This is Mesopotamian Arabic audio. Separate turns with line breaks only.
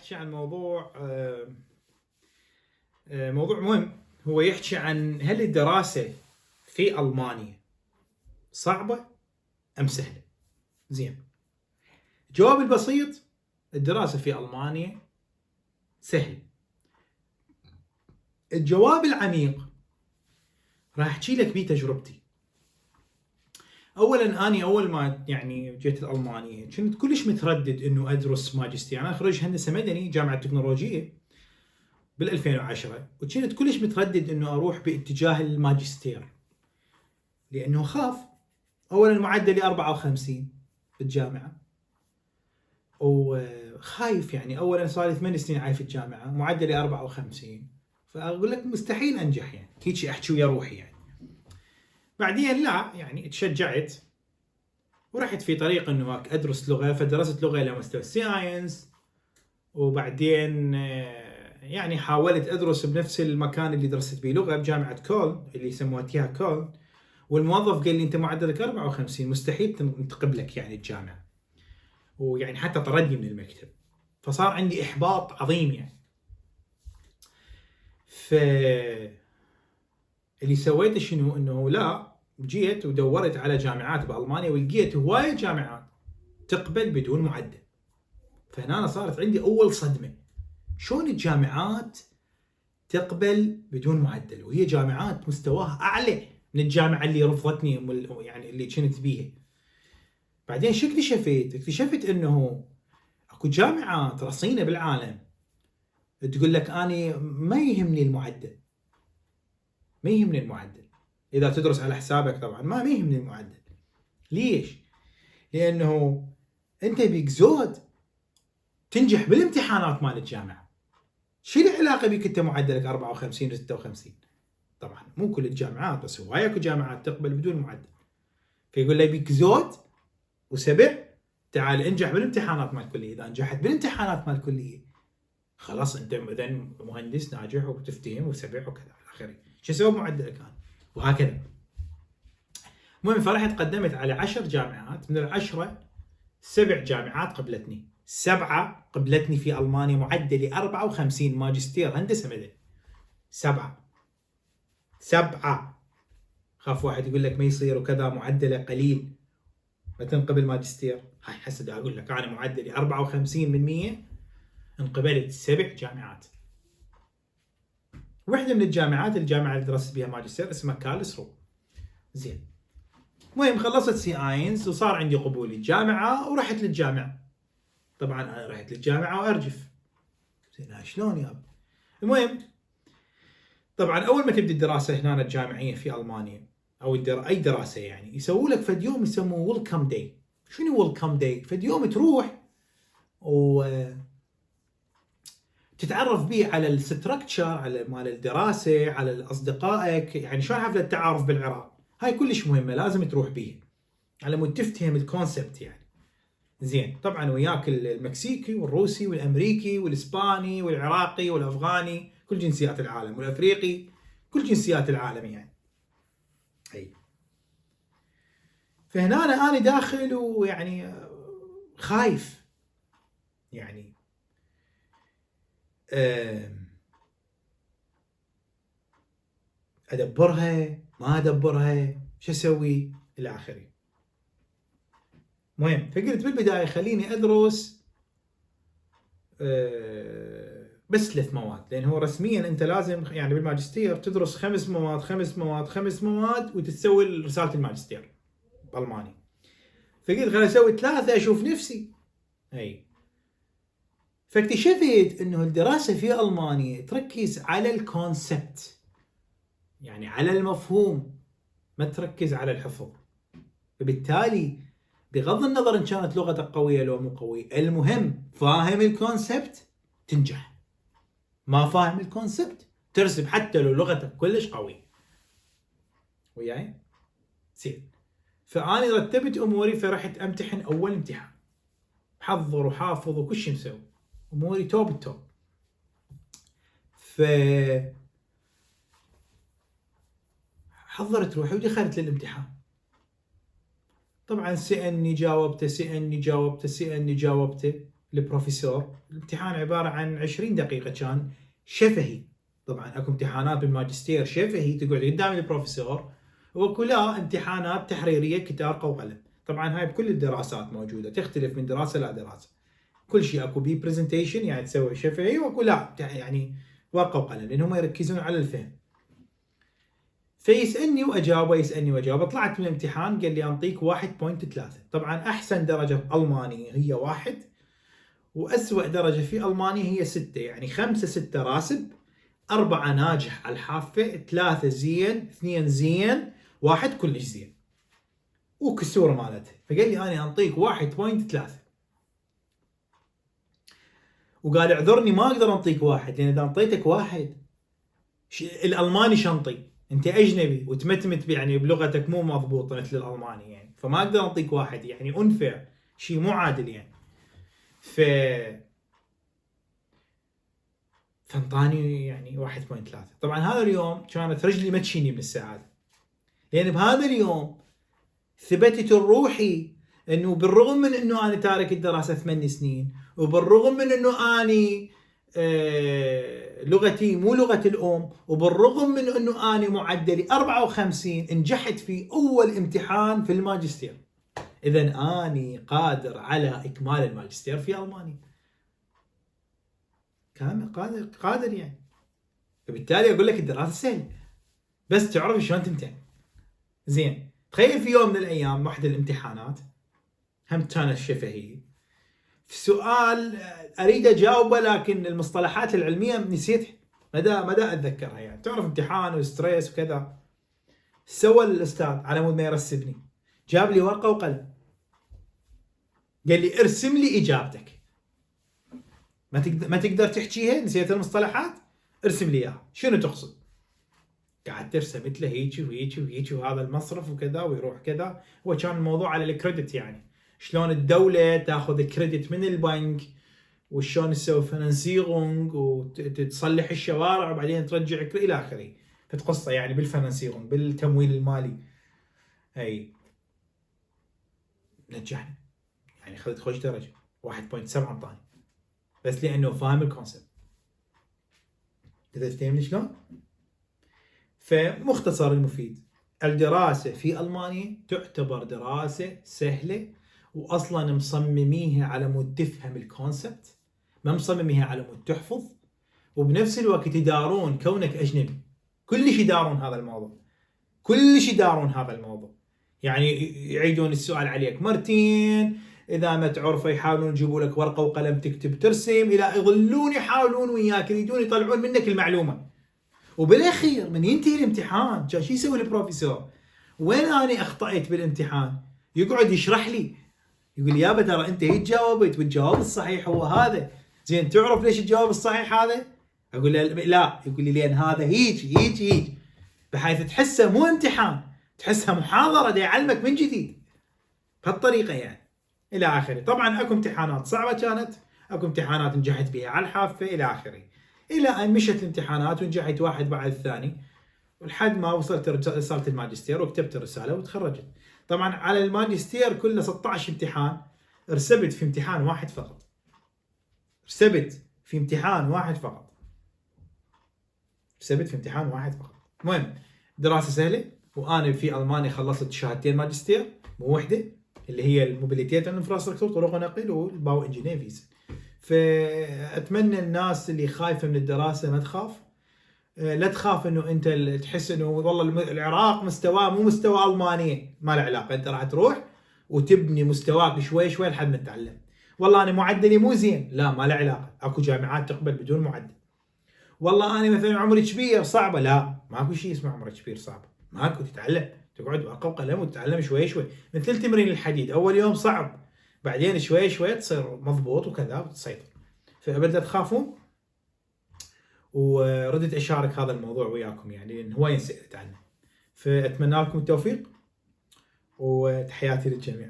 احكي عن موضوع موضوع مهم. هو يحكي عن هل الدراسة في ألمانيا صعبة أم سهلة؟ زين. الجواب البسيط: الدراسة في ألمانيا سهل. الجواب العميق راح احكي لك بيه تجربتي. اولا اني اول ما جيت الالمانيه كنت كلش متردد انه ادرس ماجستير. انا خريج هندسه مدني جامعه التكنولوجيه بال 2010 وكنت كلش متردد انه اروح باتجاه الماجستير لانه خاف. اولا معدلي 54 بالجامعه وخايف، اولا صار لي 8 سنين عايش في الجامعه، معدلي 54، فاقول لك مستحيل انجح، هيك احكي ويا روحي بعدين لا تشجعت ورحت في طريق انه ادرس لغه، فدرست لغه الى مستوى الساينس، وبعدين حاولت ادرس بنفس المكان اللي درست به لغه بجامعه كولن اللي يسموها تيها كولن، والموظف قال لي انت معدلك 54 مستحيل تقبلك الجامعه، حتى طردني من المكتب، فصار عندي احباط عظيم ف اللي سويته شنو؟ انه لا، جيت ودورت على جامعات بالمانيا ولقيت هوايه جامعات تقبل بدون معدل. فهنا صارت عندي اول صدمه، شلون الجامعات تقبل بدون معدل وهي جامعات مستواها اعلى من الجامعه اللي رفضتني، اللي كنت بيها. بعدين شو اكتشفت انه اكو جامعات رصينه بالعالم تقول لك اني ما يهمني المعدل، اذا تدرس على حسابك طبعا ما يهمني المعدل. ليش؟ لانه انت بيك زود تنجح بالامتحانات مال الجامعه. شو العلاقه بك انت معدلك 54 و 56؟ طبعا مو كل الجامعات، بس هواي اكو جامعات تقبل بدون معدل. فيقول لي بيك زود وسبع، تعال انجح بالامتحانات مال الكليه. اذا نجحت بالامتحانات مال الكليه خلاص انت اذا مهندس ناجح وتفتهم وسبع وكذا الى اخره. شو اسوي بمعدلك انا؟ وهكذا. المهم فرحت قدمت على 10 جامعات، من ال10 7 جامعات قبلتني، 7 قبلتني في المانيا، معدلي 54 ماجستير هندسه مدني. 7 خاف واحد يقول لك ما يصير وكذا، معدله قليل ما تنقبل ماجستير. هاي هسه اقول لك انا معدلي 54 من 100، انقبلت 7 جامعات. واحده من الجامعات الجامعه اللي درست بها ماجستير اسمها كارلسرو. زين. المهم خلصت سي اينز وصار عندي قبول الجامعه ورحت للجامعه. طبعا انا رحت للجامعه وارجف، زين شلون يا ابي؟ المهم طبعا اول ما تبدي الدراسه هنا الجامعيه في المانيا او اي دراسه يسووا لك فد يوم يسموه ويلكم داي. شنو ويلكم داي؟ فد يوم تروح و تتعرف به على الستركتشر، على مال الدراسه، على اصدقائك، شلون حفله التعارف بالعراق. هاي كلش مهمه لازم تروح بيها على مود تفتهم الكونسبت زين. طبعا وياك المكسيكي والروسي والامريكي والاسباني والعراقي والافغاني، كل جنسيات العالم، والافريقي، كل جنسيات العالم اي. فهنا انا داخل خايف ادبرها ما ادبرها، شو اسوي الى اخره. مهم فقلت بالبدايه خليني ادرس بس 3 مواد، لان هو رسميا انت لازم بالماجستير تدرس 5 مواد 5 مواد 5 مواد وتتسوي رساله الماجستير بالماني. فقلت خليني اسوي 3 اشوف نفسي. فاكتشفت انه الدراسه في المانيا تركز على الكونسبت، على المفهوم، ما تركز على الحفظ. فبالتالي بغض النظر ان كانت لغتك قويه لو مو قويه، المهم فاهم الكونسبت تنجح، ما فاهم الكونسبت ترسب حتى لو لغتك كلش قويه. وياي؟ زين. فاني رتبت اموري، فرحت امتحن اول امتحان، حضر وحافظ وكل شيء مسوي، اموري توب التوب. حضرت روحي ودخلت للامتحان. طبعا سألني جاوبته، سألني جاوبته، سألني جاوبته، البروفيسور. الامتحان عباره عن 20 دقيقه كان شفهي. طبعا اكو امتحانات بالماجستير شفهي تقعد قدام البروفيسور، وكلها امتحانات تحريريه ورقه وقلم. طبعا هاي بكل الدراسات موجوده، تختلف من دراسه لدراسه. كل شيء اكو بي برزنتيشن يعني تسوي شفهي، واكو لا يعني ورقه وقلم، لان هم يركزون على الفهم. فيسالني واجاوبه، يسالني واجاوبه. طلعت من الامتحان قال لي انطيك 1.3. طبعا احسن درجه بالماني هي 1، واسوأ درجه في الماني هي 6. يعني 5 6 راسب، 4 ناجح على الحافه، 3 زين، 2 زين، 1 كلش زين وكسوره مالتها. فقال لي انا انطيك 1.3، وقال اعذرني ما اقدر انطيك 1، لان اذا انطيتك 1 الالماني شنطي، انت اجنبي وتمتمت يعني بلغتك مو مضبوطه مثل الالماني، يعني فما اقدر انطيك 1، يعني انفع، شيء مو عادل يعني. فانطاني يعني 1.3. طبعا هذا اليوم كانت رجلي ما تشيني من السعاده، لان بهذا اليوم ثبتت الروحي انه بالرغم من انه انا تارك الدراسه 8 سنين، وبالرغم من انه اني لغتي مو لغه الام، وبالرغم من انه اني معدلي 54 نجحت في اول امتحان في الماجستير. اذا اني قادر على اكمال الماجستير في المانيا، كان قادر يعني. فبالتالي اقول لك الدراسه سهله، بس تعرف شلون تمتحن. زين، تخيل في يوم من الايام واحده الامتحانات هم كانت شفهيه، في سؤال اريد اجاوبه لكن المصطلحات العلميه نسيتها، مدى اتذكرها. يعني تعرف امتحان وستريس وكذا. سوى الاستاذ على مود ما يرسبني، جاب لي ورقه وقلم، قال لي ارسم لي اجابتك. ما تقدر تحكيها، نسيت المصطلحات، ارسم لي اياها، شنو تقصد؟ قعدت رسمت له هيك وهيك وهيك، وهذا المصرف وكذا ويروح كذا. هو كان الموضوع على الكريدت، يعني شلون الدوله تاخذ كريدت من البنك، وشلون تسوي فنانسيرونج وتصلح الشوارع وبعدين ترجع الى اخره. فتقصه يعني بالفنانسيرونج، بالتمويل المالي. اي نجحني، يعني اخذت خوش درجه 1.7 انطاني، بس لانه فاهم الكونسبت. تفهمني شلون؟ فمختصر المفيد، الدراسة في ألمانيا تعتبر دراسة سهلة، وأصلا مصمميها على مود تفهم الكونسبت، ما مصمميها على مود تحفظ. وبنفس الوقت يدارون كونك أجنبي، كلش يدارون هذا الموضوع، كلش يدارون هذا الموضوع. يعني يعيدون السؤال عليك مرتين، إذا ما تعرفه يحاولون يجيبوا لك ورقة وقلم تكتب ترسم، إلى يظلون يحاولون وياك، يريدون يطلعون منك المعلومة. وبالاخير من ينتهي الامتحان كان شو يسوي البروفيسور؟ وين اني اخطأت بالامتحان؟ يقعد يشرح لي، يقول يابا ترى انت هيك جاوبت، والجواب الصحيح هو هذا. زين، تعرف ليش الجواب الصحيح هذا؟ اقول له لا. يقول لي لان هذا هيك هيك هيك، بحيث تحسه مو امتحان، تحسها محاضره دا يعلمك من جديد بهالطريقه يعني الى اخره. طبعا اكو امتحانات صعبه كانت، اكو امتحانات نجحت بها على الحافه الى اخره، الى ان مشت الامتحانات ونجحت واحد بعد الثاني، ولحد ما وصلت رساله الماجستير وكتبت الرساله وتخرجت. طبعا على الماجستير كله 16 امتحان، رسبت في امتحان واحد فقط، رسبت في امتحان واحد فقط، رسبت في امتحان واحد فقط. المهم دراسه سهله، وانا في المانيا خلصت شهادتين ماجستير، مو وحده، اللي هي الموبيليتيت انفراستراكشر، طرق نقل، والباو انجينير فيزا. فاتمنى الناس اللي خايفه من الدراسه ما تخاف. لا تخاف انه انت تحس انه والله العراق مستواه مو مستوى المانيا، ما له علاقه. انت راح تروح وتبني مستواك شوي شوي لحد ما تتعلم. والله انا معدلي مو زين، لا ما له علاقه، اكو جامعات تقبل بدون معدل. والله انا مثلا عمري كبير صعبه، لا ماكو شيء اسمه عمرك كبير صعبه، ماكو. تتعلم، تقعد ورقه وقلم وتتعلم شوي شوي، مثل تمرين الحديد، اول يوم صعب، بعدين شوي شوي تصير مضبوط وكذا وتسيطر. فابد لا تخافون، وردت اشارك هذا الموضوع وياكم يعني، لان هواي نسألت عنه. فاتمنى لكم التوفيق، وتحياتي للجميع.